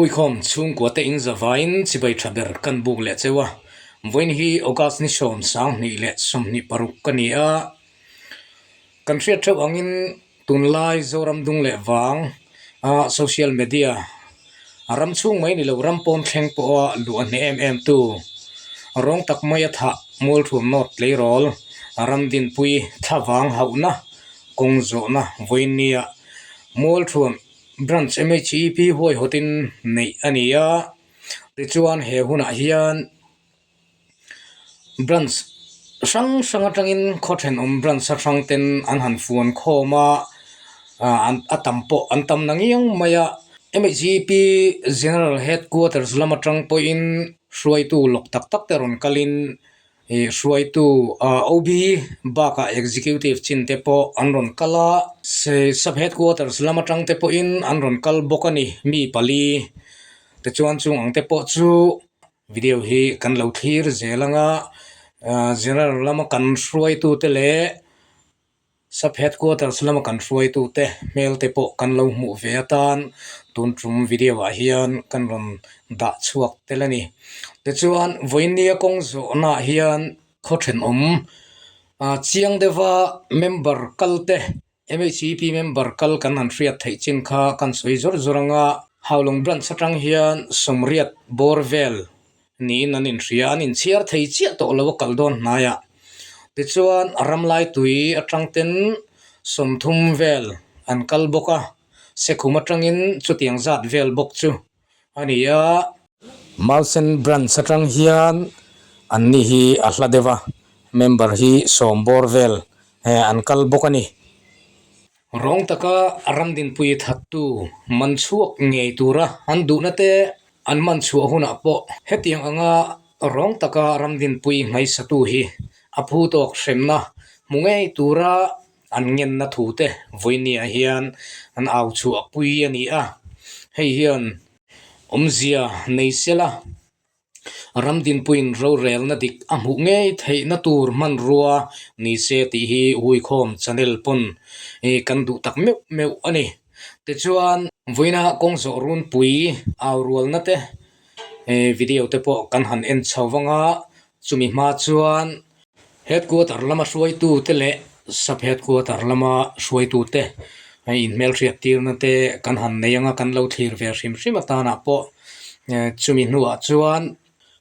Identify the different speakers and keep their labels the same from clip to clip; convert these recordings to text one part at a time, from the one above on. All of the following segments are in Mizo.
Speaker 1: Huikhawm chhungkua te in zavaiin chibai tha ber kan buk leh cheu a, vawiin hi August ni sawm 2026 ka ni a, kan hriat theuh angin tunlai Zoram dung leh vang a social media a ram chhung mai ni lo ram pawn thleng pawha luh a hneh em em tu rawng tak mai a thah Mualthuam North tleirawl a ram dinpui thlavang hauhna kawng zawhna vawiin nia Mualthuam Branch MHEP huaihawtin neih a ni a, tichuan he hunah hian Branch hrang hrang atangin khaw thenawm branch hrang ten an han fuan khawm a, a tam pawh an tam na ngiang mai a, MHEP General Headquarters lam atang pawhin hruaitu lawk tak tak te rawn kalin Ih hruaitu OB bakah executive chin te pawh an rawn kal a, sub headquarters lam atang te pawhin an rawn kal bawk a ni mi pali tichuan chung ang te pawh chu video hi kan lo thlir zel ang a general lama kan hruaitu te leh. Sub Headquarters lama kan hruaitute hmel te pawh kan lo hmuh ve atan tun tum video ah hian kan rawn dah chhuak tel a ni. Tichuan vawinia kawng zawhnaah hian khaw thenawm ah chiang deuha member kal te MHEP member kal kan han hriat theih chin kha kan sawi zawr zawr ang a, Haulawng branch atang hian sawmriat bawr vel niin an inhria, an inchhiar thei chiah tawh lo a kal dawn hnaiah. Tichuan a ram lai tui atang ten 30 vel an kal bawk a, Sekhum atangin chutiang zat vel bawk chu a ni a. Mausen Branch atang hian an ni hi a hla deuh a, member hi sawm bawr vel an kal bawk a ni. Rawng taka ram dinpui thattu man chhuak ngei tura an duhna te an man chhuah hunah pawh hetiang anga rawng taka ram dinpui hmaisatu hi a phu tawk hremna hmu ngei tura an ngenna thu te vawinia hian an au chhuah pui a ni a, hei hian awmzia nei sela. Ram dinpuiin rorelna dik a hmuh ngei theihna tur hmanrua ni se tih hi Huikhawm channel pawn kan duh tak meuh meuh a ni. Tichuan, vawiina kawng zawh runpui au rualna te video te pawh kan han en chho vang a, chumi hma chuan Headquarter lama hruaitute leh Sub Headquarter lama hruaitute inhmelhriat tirna te kan han nei anga kan lo thlir ve hrim hrim atanah pawh chumi hnuah chuan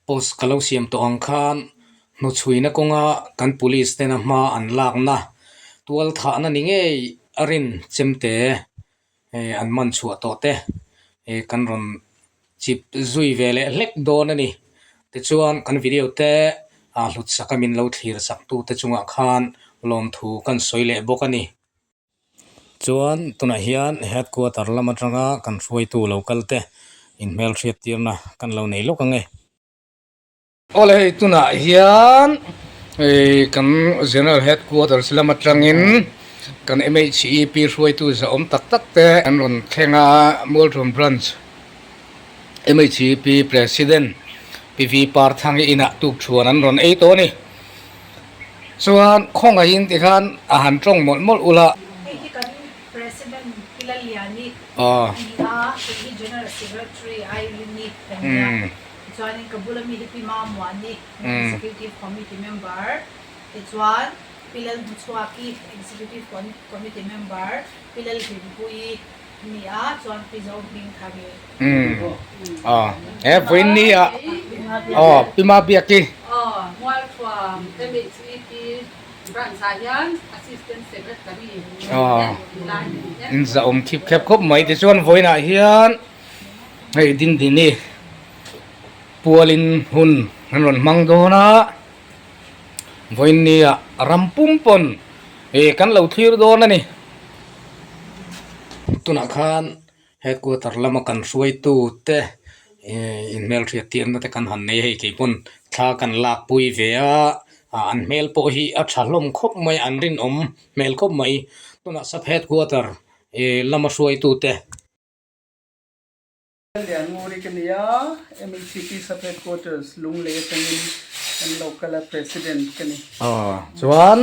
Speaker 1: post ka lo siam tawh ang khan hnuchhuina kawnga kan police tena hma an lakna tual thahna ni ngei a rin chemte an man chhuah tawh te kan rawn chip zui ve leh hlek dawn a ni. Tichuan kan video te a hlut sak a min lo thlir sak tu te chungah khan lawmthu kan sawi leh bawk a ni. Chuan tunah hian headquarter lam atanga kan hruaitu lo kal te inhmelhriat tirna kan lo nei lawk ang e. Awle hei tunah hian ih kan General Headquarters lam atangin kan MHEP hruaitu zahawm tak tak te an rawn thleng a, Mualthuam Branch MHEP President Pi V Parthangi inah tukthuan an rawn ei tawh a ni. Chuan khawngaihin tikhan a han tawng mawlh mawlh ula.
Speaker 2: Hei hi kan President Pi Lalliani a ni a, kei hi General Secretary Irene-i ka ni a. Tichuanin ka bula mi hi Pi Mamuani, Executive Committee Member, tichuan Pi Lalhmuchhuaki, Executive Committee Member, Pi Lalhlimpuii a ni a, chuan Pi Zohmingthari.
Speaker 1: Aw, he vawiin ni ah aw Pi Mabiaki.
Speaker 3: Aw, Mualthuam MHEP Branch ah hian Assistant Secretary
Speaker 1: Aw, inzahawm khip khep khawp mai. Tichuan vawiin ah hian hei Dindini pualin hun an rawn hmang dawn a, vawiin nia ram pum pawn ih kan lo thlir dawn a ni. Tunah khan headquarter lama kan hruaitu te ih inhmelhriat tirna te kan han nei a hei kei pawn thla kan lak pui ve a, an hmel pawh hi a tha hlawm khawp mai an rinawm hmel khawp mai. Tunah sub headquarter ih lama hruaitu te.
Speaker 4: Liannguri ka ni a, MHCP Sub Headquarters Lunglei atangin kan lo kal a, President ka ni.
Speaker 1: Aw, chuan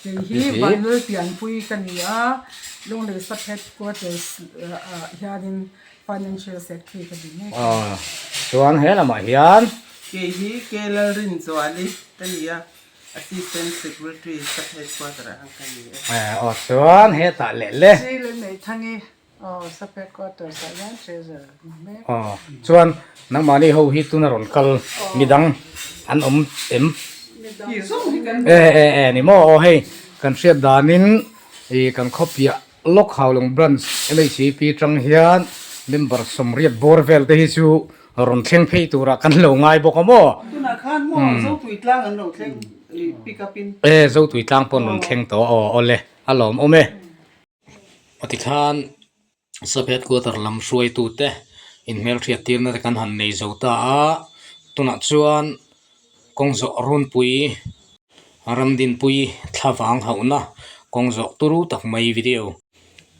Speaker 5: Kei hi Vanlal Pianpui ka ni a, Lunglei Sub Headquarters ah hianin. Financial Secretary ka ni mek a.
Speaker 1: Aw, chuan he lamah hian.
Speaker 6: Kei hi K Lalrinzuali ka ni a, Assistant Secretary Sub Headquarter ah khan ka ni e.
Speaker 1: Aw, chuan hetah leh le.
Speaker 5: Sri Lalneithangi, aw, Sub Headquarters ah hian Treasurer ka ni mek.
Speaker 1: Aw, chuan nangmahni ho hi tuna rawn kal midang an awm em?
Speaker 4: Hi zawng hi kan.
Speaker 1: E e e ni maw aw hei kan hriat danin ih kan khawpiah Lok Haulawng Branch LHCP tang hian member sawmriat bawr vel te hi chu rawn thleng phei turah kan lo ngai bawk a maw?
Speaker 4: Tunah khan maw Zotui tlang an lo thleng pick up in.
Speaker 1: E Zotui tlang pawh an rawn thleng tawh aw awle a lawm awm e. A tikhan Sub Headquarter lam hruaitute inhmelhriat tirna te kan han nei zo ta a, tunah chuan kawng zawh runpui Ramdinpui thlavang hauhna kawng zawh turu tak mai video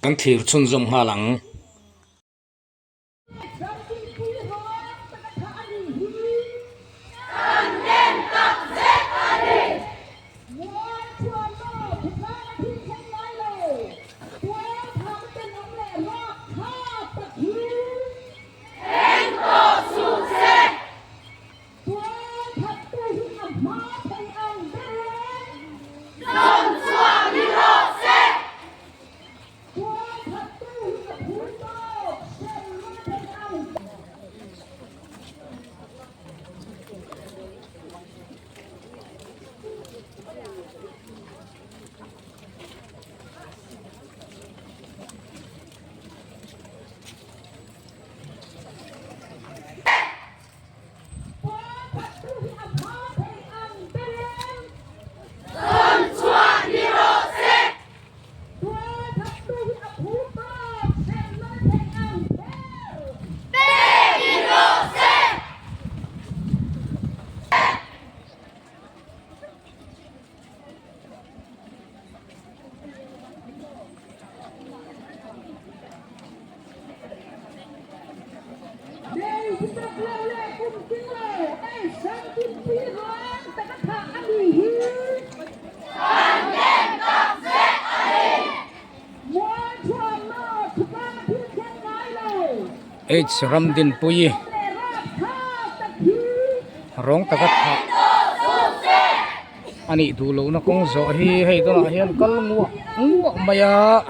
Speaker 1: kan thlir chhunzawm nghal ang.
Speaker 7: Tualthattu hi a hma thei ang berin zawn chhuah ni rawh se. Tualthattu hi a phur tawk hremna thei ang
Speaker 1: H Ramdinpuii rawng taka thah a nih duh lohna kawng zawh hi hei tunah hian kal nguah nguah mai a.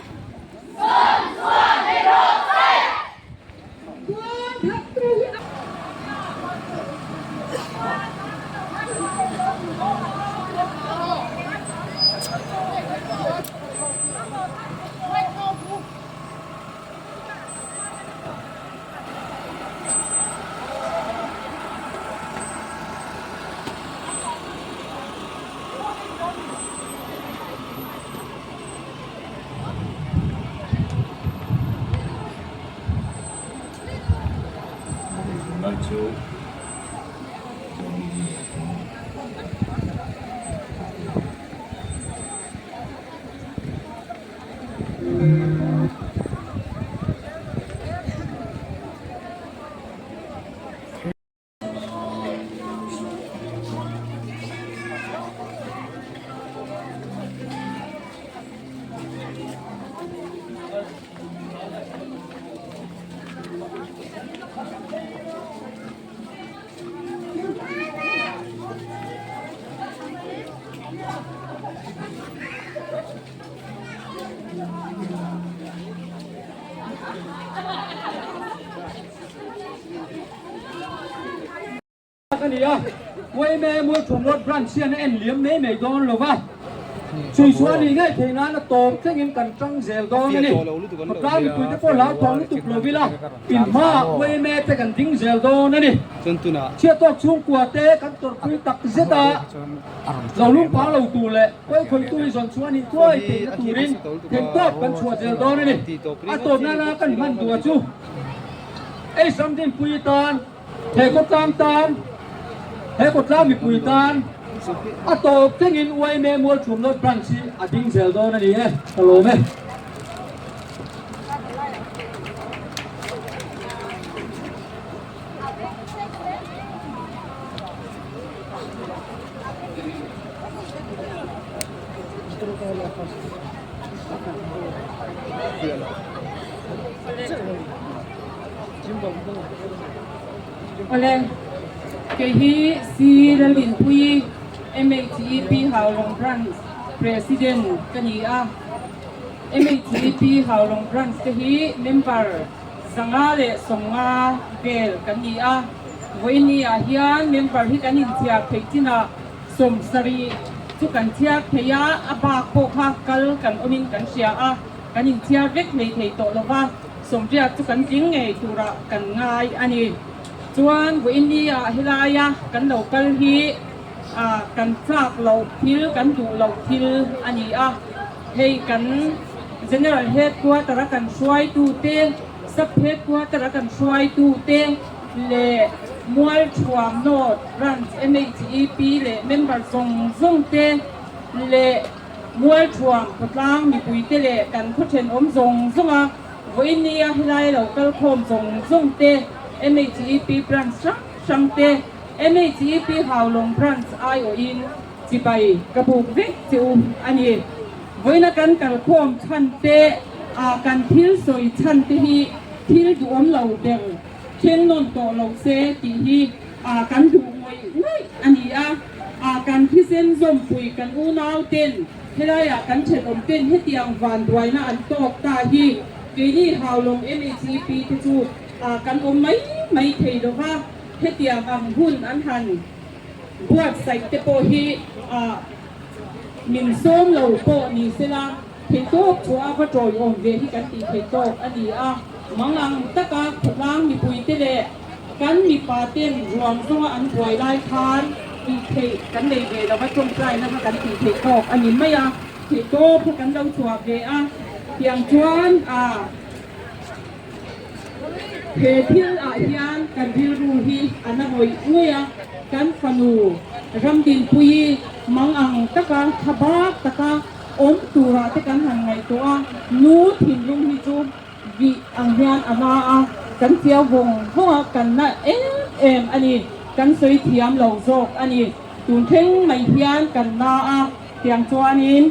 Speaker 8: A ni a, Uaime Mualthuam Road Branch hian a en liam mai mai dawn lo va, chhui chhuah a nih ngei theih nan a tawp thlengin kan tang zel dawn a ni. Khawtlang mipuite pawh hlauthawng lutuk lo ila, in hmaah Uaime te kan ding zel dawn a ni. Chhiattawk chhungkua te kan tawrhpui tak zet a, lo lungpang lo tur leh pawikhawihtu hi zawn chhuah a nih thuai theihna turin theihtawp kan chhuah zel dawn a ni. A tawp nana kan hman duh a chu ei sam dinpui tan. He khawtlang tan, he khawtlang mipui tan a tawp thlengin YMA Mualthum North Branch hi a ding zel dawn a ni e, ka lawm e.
Speaker 3: Awle, kei hi C Lalrinpuii, MHEP Haulawng Branch President ka ni a. MHEP Haulawng Branch te hi member 150 vel kan ni a. Vawiini ah hian member hi kan inchhiar theih chinah 70 chu kan chhiar thei a, a bak pawh kha kal kan awmin kan hria a, kan inchhiar vek mai thei tawh lo va. 80 chu kan tling ngei turah kan ngai a ni. Chuan vawiini ah helaia kan lo kal hi kan chak loh thil, kan duh loh thil a ni a. Hei kan General Headquarter a kan hruaitute, Sub Headquarter a kan hruaitute leh Mualthuam North Branch MHEP leh member zawng zawng te leh Mualthuam khawtlang mipuite leh kan khaw thenawm zawng zawnga vawinia helai lo kal khawm zawng zawng te, MHEP Branch hrang hrang te, MHEP Haulawng Branch aiawhin chibai ka buk vek che u a ni. Vawiina kan kal khawm chhan te, kan thil sawi chhan te hi thil duhawm lo ber thleng nawn tawh lo se tih hi kan duh ngawih ngawih a ni a. Kan thisen zawmpui kan unau ten helaiah kan thenawm ten hetiang vanduaina an tawk ta hi keini Haulawng MHEP te chu kan awm mai mai thei lo va, hetiang ang hun an han buatsaih te pawh hi min sawm lo pawh ni sela theihtawp chu a va tawiawm ve hi kan tih theih tawk a ni a. Mangang taka khawtlang mipuite leh Kan mipa ten ruang zawnga an buai lai khan tih theih kan nei ve lo va, tawngtaina kha kan tih theih tawk a ni mai a, theih tawp kha kan lo chhuah ve a, tiang chuan a he thil ah hian kan rilru hi a na ngawih ngawih a, kan fanu Ramdinpuii mang ang taka tha bak taka awm turah te kan han ngaihtuah a, nu thinlung hi chu Vih ang hian a hma a, kan chiau vawng vawng a, kan na em em a ni, kan sawi thiam lo zawk a ni. Tun thleng mai hian kan na a, tiang chuanin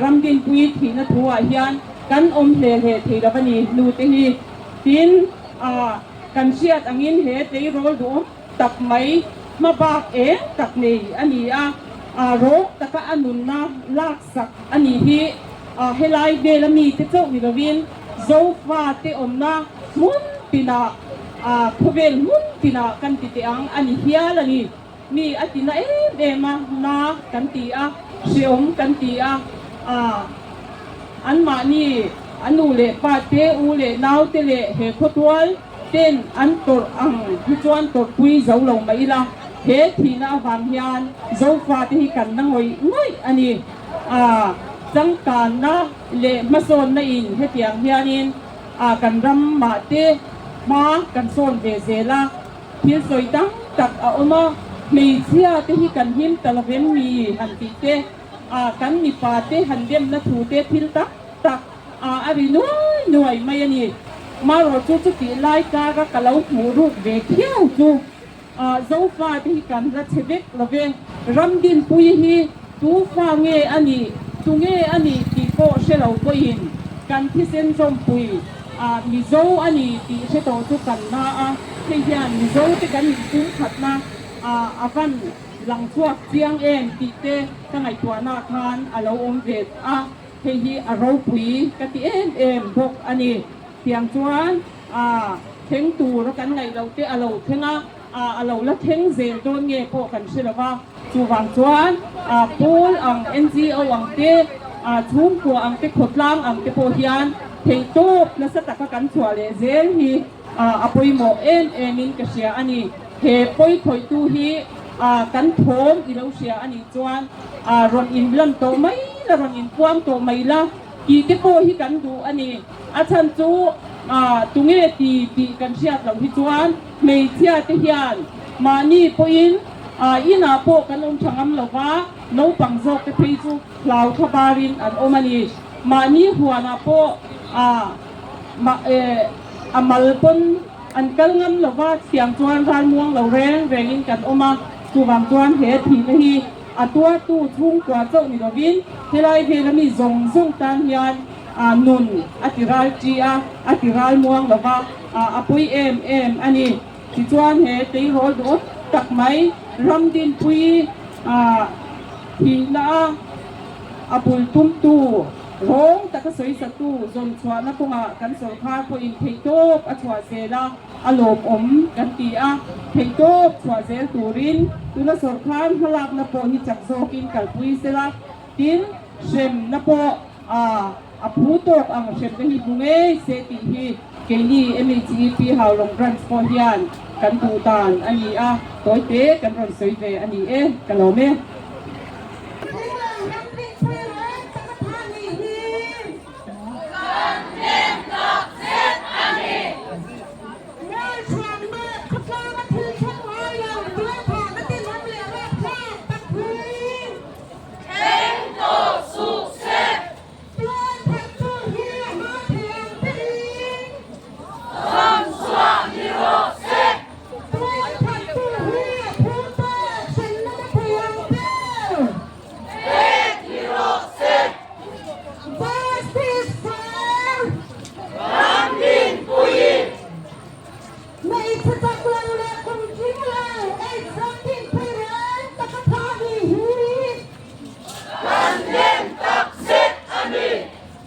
Speaker 3: Ramdinpui thihna thu ah hian kan awm hle hle thei lo a ni nu te hi. Tin, kan hriat angin he tleirawl duhawm tak mai hma bak eng tak nei a ni a, rawk taka a nunna lak sak a nih hi. Helai vela mite chauh ni lovin Zofa te awmna hmun tinah, khawvel hmun tinah kan ti teh ang a ni hial a ni. Mi a ti na em em a, na kan ti a, hreawm kan ti a, anmahni a nu leh pa te, u leh nau te leh he khawtual ten an tawrh ang hi chuan tawrhpui zo lo mah ila, he thihna avang hian Zofa te hi kan na ngawih ngawih a ni. A changkanna leh hmasawnna in hetiang hianin a kan ram mah te hma kan sawn ve zel a, thil sawi tam tak a awm a, hmeichhia te hi kan him ta lovem mi han tih te, a kan mipa te han demna thu te thil tak tak a a ri nuai nuai mai a ni. Marawh chu chutih lai kara ka lo hmuh ruk ve khiau chu. Zofa te hi kan la chhe vek lo ve. Ramdinpui hi tu fa nge a nih, tu nge a nih tih pawh hre lo pawhin kan thisen zawmpui Mizo a ni tih hre tawh chu kan na a, hei hian Mizo te kan inpumkhatna a van lang chhuak chiang em tih te ka ngaihtuahna khan a lo awm ve a, hei hi a ropui ka ti em em bawk a ni. Tiang chuan A thleng tur a kan ngaih loh te a lo thleng a, a lo la thleng zel dawn nge pawh kan hre lo va. Chuvang chuan pawl ang, NGO ang te, chhungkua ang te, khawtlang ang te pawh hian theihtawp nasa taka kan chhuah leh zel hi a pawimawh em em in ka hria a ni. He pawi khawihtu hi kan thawm i lo hria a nih chuan rawn inlan tawh mai la, rawn inpuang tawh mai la tih te pawh hi kan duh a ni. A chhan chu tunge ti tih kan hriat loh hi chuan hmeichhia te hian mahni pawhin inah pawh kan awm tha ngam lo va, naupang zawk te phei chu hlau thla barin an awm a ni. Mahni huanah pawh a mal pawn an kal ngam lo va, chutiang chuan ralmuang lo reng rengin kan awm a, chuvang chuan he thihna hi a tuartu chhungkua chauh ni lovin helai vela mi zawng zawng tan hian. Nun a ti ral ṭi a, a ti ral muang lo va, a pui em em a ni. Tichuan he tleirawl duhawm tak mai Ramdinpuii thihna a a bul tumtu rawng taka sawisatu zawn chhuahna kawngah kan sawrkhar pawhin theihtawp a chhuah zel a, a lawmawm kan ti a, theihtawp chhuah zel turin tuna sawrkhar hmalakna pawh hi chak zawkin kalpui sela, tin hremna pawh A, a phu tawk ang hremna hi hmu ngei se tih hi keini MHEP Haulawng Branch pawh hian kan duh dan a ni a, tawi te kan rawn sawi ve a ni e, ka lawm e.
Speaker 7: Thleng tawh suh se. Tuan thattu hi a hma thei ang berin. Zawn chhuah ni rawh se. Tuan thattu hi a phu tawk hremna na thei ang ber. Pek ni rawh se. Justice for. Ramdinpuii. Hmeichhe chak lo leh kum tling lo AIDS ram dinpui reng taka tha ni hi kan dem tak zet a ni.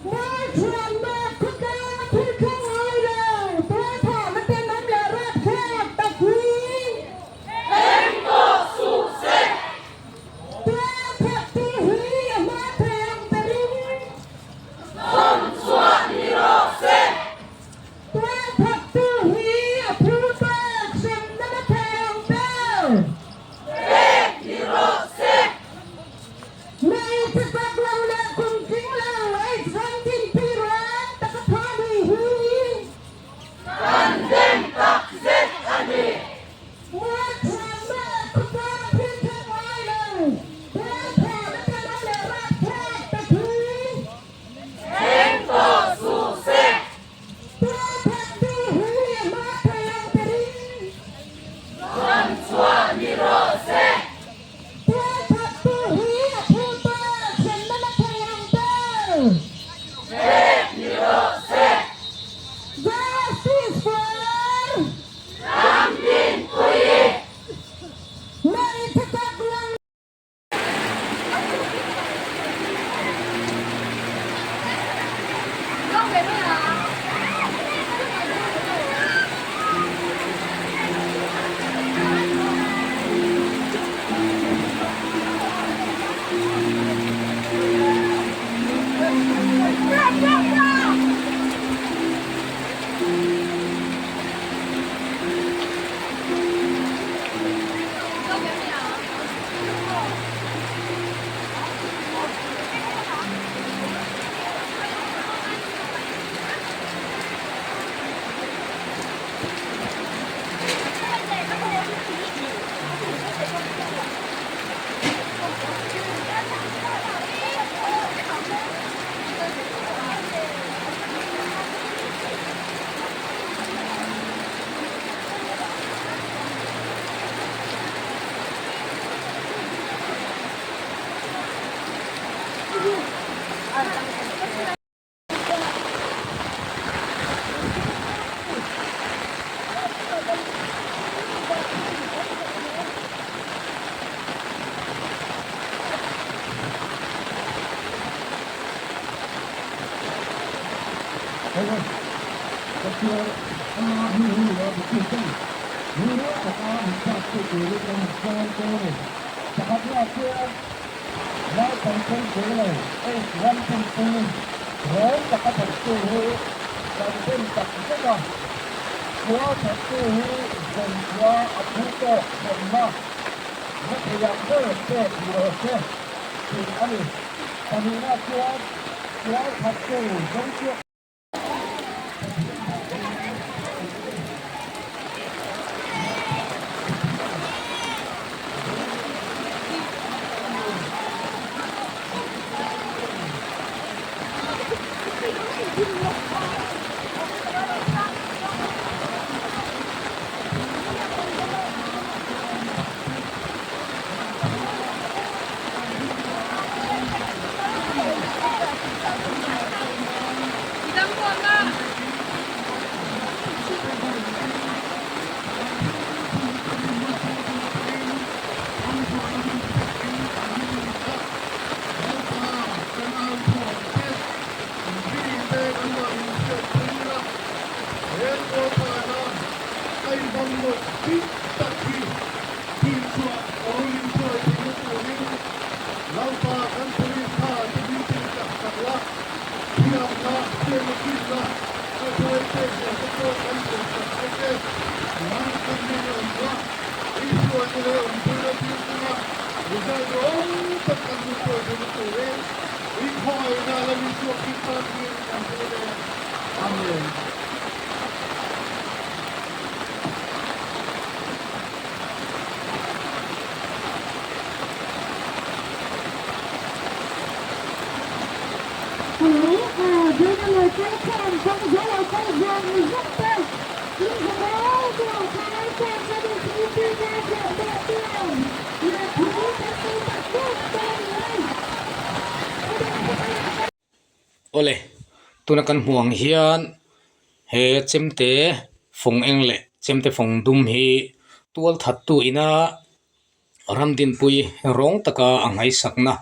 Speaker 7: Mualthiamna khawtlang a thil thleng ngai lo, tualthahna tenawm leh rapthlak tak hi thleng tawh suh se. Tualthattu hi a hma thei ang berin zawn chhuah ni rawh se. Tualthattu hi a phu tawk hremna na thei ang ber. Pek ni rawh se. Hmeichhe chak lo leh kum tling lo AIDS ram dinpui reng taka tha ni hi kan dem tak zet a ni. Mualthiamna khawtlang a thil thleng ngai lo. Tualthahna tenawm leh rapthlak tak hi thleng tawh suh se. Tualthattu hi a hma thei ang berin zawn chhuah ni rawh se. Tualthattu hi a phu tawk hremna na thei ang ber pek ni rawh se. Justice for Ramdinpuii. Hmeichhe chak lo.
Speaker 9: pawimawh dik tak hi dinchhuah Rawlinthuai theihna turin Lalpa kan police tha te duty chak sak la, thiamna, hriatna finna, kaihhruai pek zel te pawh kan tum sak che che. Nang kan hnena awm la, i hruaina leh awmpuina thil chunga result duhawm tak kan hmuhtuai theihna turin i khawngaihna la Isua Krista hmingin kan dil e. Amen.
Speaker 1: Awle, tuna kan hmuh ang hian he chemte fawng eng leh chemte fawng dum hi tual thattu ina ramdinpui rawng taka a nghaisakna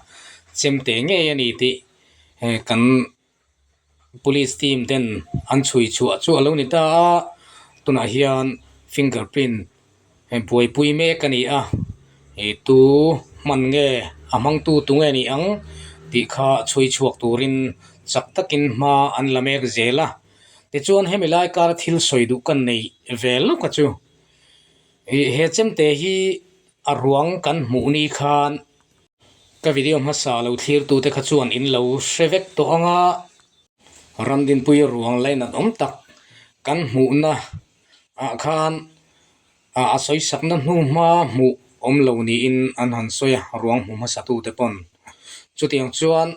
Speaker 1: chemte ngei a ni tih kan police team ten an chhui chhuah chu a lo ni ta a tunah hian finger print buaipui mek a ni a ih tu hman nge a hmang tu tu nge ni ang tih kha chhui chhuak turin chak takin hma an la mek zel a tichuan hemi lai kar thil sawi duh ka neih ve lawk a chu ih he chemte hi a ruang kan hmuh ni khan. Ka video hmasa lo thlir tute kha chuan in lo hre vek tawh ang a, Ramdinpui ruang lainat awm tak kan hmuhna ah khan ah a sawi sakna hnu hma hmuh awm lo niin an han sawi a, ruang hmu hmasa tute pawn. Chutiang chuan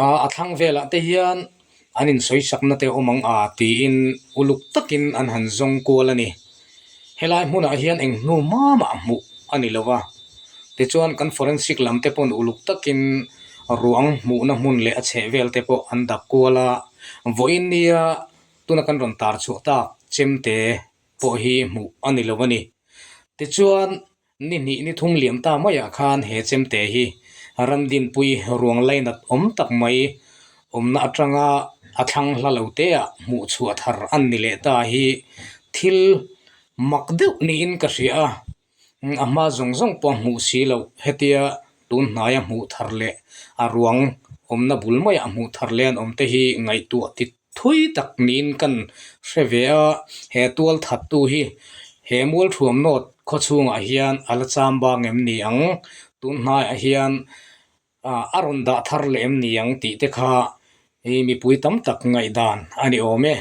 Speaker 1: ah a thlang velah te hian an insawi sakna te awm ang a tiin uluk takin an han zawng kual a ni. Helai hmunah hian eng hnu hma mah hmuh a ni lo va, tichuan kan forensic lam te pawn uluk takin ruang hmuhna hmun leh a chheh vel te pawh an dap kual a, vawiin nia tuna kan rawn tar chhuah tak chemte pawh hi hmuh a ni lo a ni. Tichuan Ni hnih ni thum liam ta maiah khan he chemte hi Ramdinpui ruang lainat awm tak mai awmna atanga a thlang hla lo te ah hmuh chhuah thar an ni leh ta hi thil mak deuh niin ka hria a, a hma zawng zawng pawh a hmuh si loh hetia tun hnaia hmuh thar leh a ruang awmna bul maiah hmuh thar leh an awm te hi ngaihtuah ti Thui tak niin kan hre ve a, he tual thattu hi he Mualthuam North khaw chhungah hian a la cham bang em ni ang, tun hnaiah hian a rawn dah thar leh em ni ang tih te kha mipui tam tak ngaihdan a ni awm e.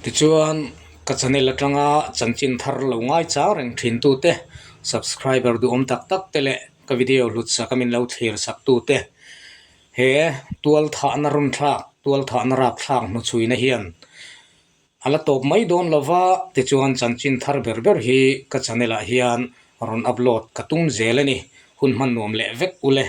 Speaker 1: Tichuan, ka channel atanga chanchin thar lo ngai chang reng thin tute, subscriber duhawm tak tak te leh ka video hlut sak a min lo thlir sak tute, He tualthahna rawn thlak, tualthahna rap thlak hnuchhuina hian a la tawp mai dawn lo va, tichuan chanchin thar ber ber hi ka channel ah hian rawn upload ka tum zel a ni, hun hman nuam leh vek ule.